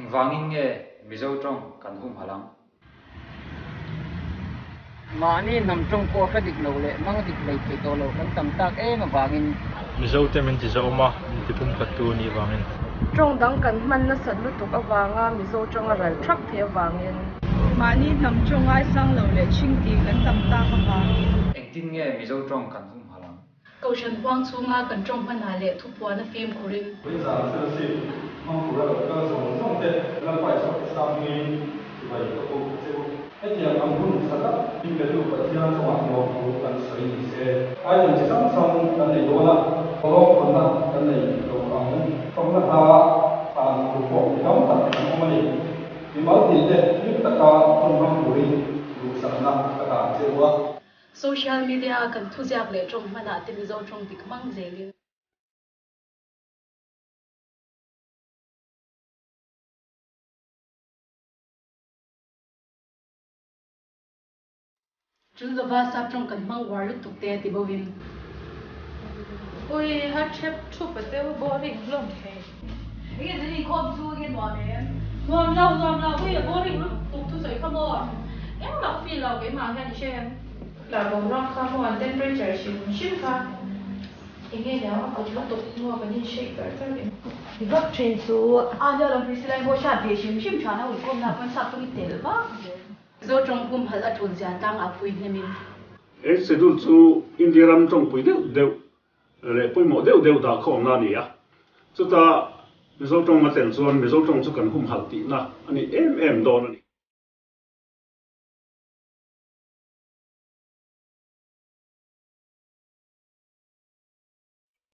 Engvangin nge Mizo tawng kan humhalh ang? Mahni hnam tawng pawh hre dik lo leh hmang dik hlei thei tawh lo kan tam tak em avangin. Mizote min ti zawm a, min ti pumkhattu a nih avangin. Tawng dang kan hman nasat lutuk avanga Mizo tawng a ral thak theih avangin. Mahni hnam tawng ngaisang lo leh chhing ti kan tam tak avangin. Engtin nge Mizo tawng kan humhalh ang? Kohhran huang chhunga kan tawng hmanah leh thupuana fimkhurin. Vawiinzan fellowship hmang tura lo kal zawng zawng te Lalpa Isua Krista hmingin chibai ka puk a che u. Hetiang ang hun tha tak min petu Pathian chungah lawmthu kan sawi ni se. Item chi hrang hrang kan nei dawn a, kawlawng hawnna kan nei lo ang. Fakna hla thlan tur pawh mi tam tak an awm a ni. Mimal tinte hlim taka hun hmang turin duhsakna ka hlan che u a. Social media kan thuziak leh tawng hmanah te Mizo tawng dik hmang zelin. Tul lova sap tawng kan hmang uar lutuk te ti bovin. Ui ha thep thup a cheu boring hlawm thei. Enge zin inkhawm chu nge nuam em? Nuam lo nuam lo ui a boring lutuk thusawi kha maw? Engmah ka feel lo keimah hian i hre em? Tah boruak kha maw an temperature hrim hrim kha enge niang a kut lutuk maw kan in shake char char em? I vak thin chu. A nia lam Priscilla-i pawh hriat ve hrim hrim than a uikawmna pawn sap tawng i tel vak zel. Zo tawng humhalh a tul zia tlang a phui hnem in. He schedule chu India ram tawngpui deuh deuh leh pawimawh deuh deuh dah khawmna a ni a. Chuta Mizo tawng a tel chuan Mizo tawng chu kan humhalh tihna a ni em em dawn a ni.